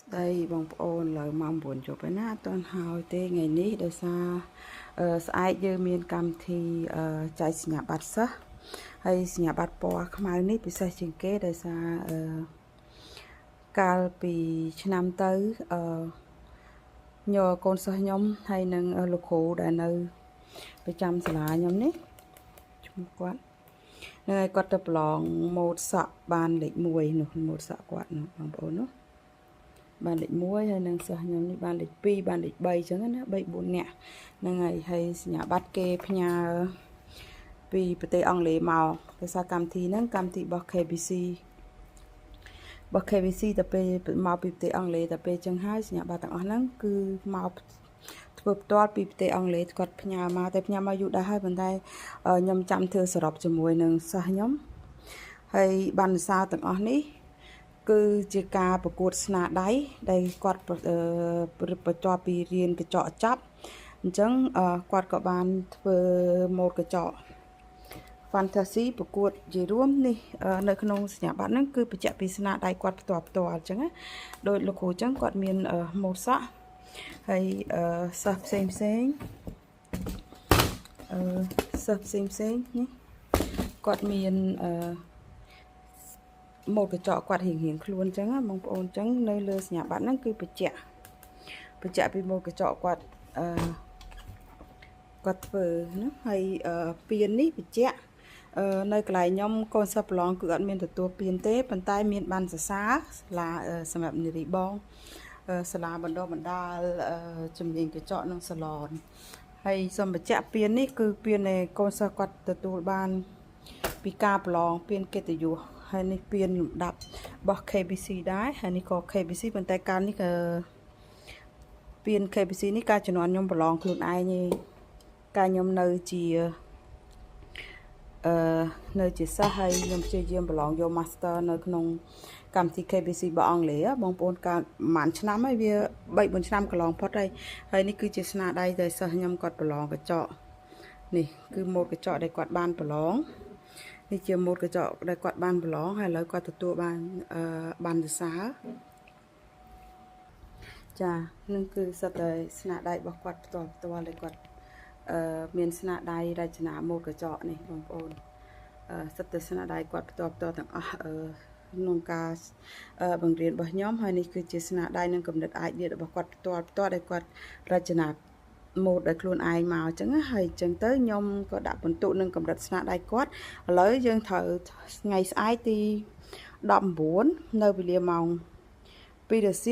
ស្ដីបងប្អូនឡើយម៉ោង9យប់ហើយណាអត់ទាន់ហើយទេថ្ងៃនេះដោយសារស្អែកយើងមានកម្មវិធីចែកសញ្ញាបត្រសិស្សហើយសញ្ញាបត្រពណ៌ខ្មៅនេះពិសេសជាងគេដោយសារកាលពីឆ្នាំទៅអឺញកូនសិស្សខ្ញុំហើយនឹងលោកគ្រូដែលនៅប្រចាំសាលាខ្ញុំនេះឈ្មោះគាត់នឹងឲ្យគាត់ទៅប្រឡងម៉ូដសក់បានលេខ1នោះម៉ូដសក់គាត់នោះបងប្អូននោះ បានលេខ1ហើយនឹងសិស្សខ្ញុំនេះបានលេខ2បានលេខ3អញ្ចឹងណា3 4នាក់ហ្នឹងហើយហើយសញ្ញាបត្រគេផ្ញើពីប្រទេសអង់គ្លេសមកដោយសារកម្មវិធីហ្នឹងកម្មវិធីរបស់ KBC របស់ KBC ទៅពេលមកពីប្រទេសអង់គ្លេសទៅពេលអញ្ចឹងហើយសញ្ញាបត្រទាំងអស់ហ្នឹងគឺមកធ្វើផ្ទាល់ពីប្រទេសអង់គ្លេសគាត់ផ្ញើមកតែផ្ញើមកយូរដែរហើយប៉ុន្តែខ្ញុំចាំធ្វើសរុបជាមួយនឹងសិស្សខ្ញុំហើយបានសារទាំងអស់នេះ គឺជាការប្រកួតស្នាដៃដែលគាត់បន្ទាប់ពីរៀនកញ្ចក់ចប់អញ្ចឹងគាត់ក៏បានធ្វើម៉ូដកញ្ចក់ Fantasy ប្រកួតជារួមនេះនៅក្នុងសញ្ញាបត្រហ្នឹងគឺបញ្ជាក់ពីស្នាដៃគាត់ផ្ទាល់ផ្ទាល់អញ្ចឹងណាដោយលោកគ្រូអញ្ចឹងគាត់មានម៉ូដសក់ហើយសិស្សផ្សេងផ្សេងអឺសិស្សផ្សេងផ្សេងនេះគាត់មានអឺម៉ូដកញ្ចក់គាត់រៀងរៀងខ្លួនអញ្ចឹងណាបងប្អូនអញ្ចឹងនៅលើសញ្ញាបត្រហ្នឹងគឺបញ្ជាក់បញ្ជាក់ពីម៉ូដកញ្ចក់គាត់អឺគាត់ធ្វើណាហើយពៀននេះបញ្ជាក់នៅកន្លែងខ្ញុំកូនសិស្សប្រឡងគឺអត់មានទទួលពៀនទេប៉ុន្តែមានបានសរសើរសាលាសម្រាប់នារីបងសាលាបណ្ដុះបណ្ដាលជំនាញកញ្ចក់និងសាឡនហើយសូមបញ្ជាក់ពៀននេះគឺពៀននៃកូនសិស្សគាត់ទទួលបានពីការប្រឡងពៀនកិត្តិយសហើយនេះពៀនលំដាប់របស់ KBC ដែរហើយនេះក៏ KBC ប៉ុន្តែកាលនេះក៏ពៀន KBC នេះកាលជំនាន់ខ្ញុំប្រឡងខ្លួនឯងឯងកាលខ្ញុំនៅជាអឺនៅជាសិស្សហើយខ្ញុំព្យាយាមប្រឡងយក Master នៅក្នុងកម្មវិធី KBC របស់អង់គ្លេសបងប្អូនកាលប្រហែលឆ្នាំហើយវា3 4ឆ្នាំកន្លងផុតហើយហើយនេះគឺជាស្នាដៃដែលសិស្សខ្ញុំគាត់ប្រឡងកញ្ចក់នេះគឺម៉ូដកញ្ចក់ដែលគាត់បានប្រឡងនេះជាម៉ូដកញ្ចក់ដែលគាត់បានប្រឡងហើយឥឡូវគាត់ទទួលបានអឺបានសរសើរចានឹងគឺសិតតែស្នាដៃរបស់គាត់ផ្ទាល់ផ្ទាល់ដែលគាត់អឺមានស្នាដៃរចនាម៉ូដកញ្ចក់នេះបងប្អូនអឺសិតតែស្នាដៃគាត់ផ្ទាល់ផ្ទាល់ទាំងអស់អឺក្នុងការបង្រៀនរបស់ខ្ញុំហើយនេះគឺជាស្នាដៃនិងគំនិត idea របស់គាត់ផ្ទាល់ផ្ទាល់ដែលគាត់រចនាម៉ូដដោយខ្លួនឯងមកអញ្ចឹងហើយអញ្ចឹងទៅខ្ញុំក៏ដាក់បន្ទុកនឹងកម្រិតស្នាដៃគាត់ឥឡូវយើងត្រូវថ្ងៃស្អែកទី19នៅវេលាម៉ោង2រសៀល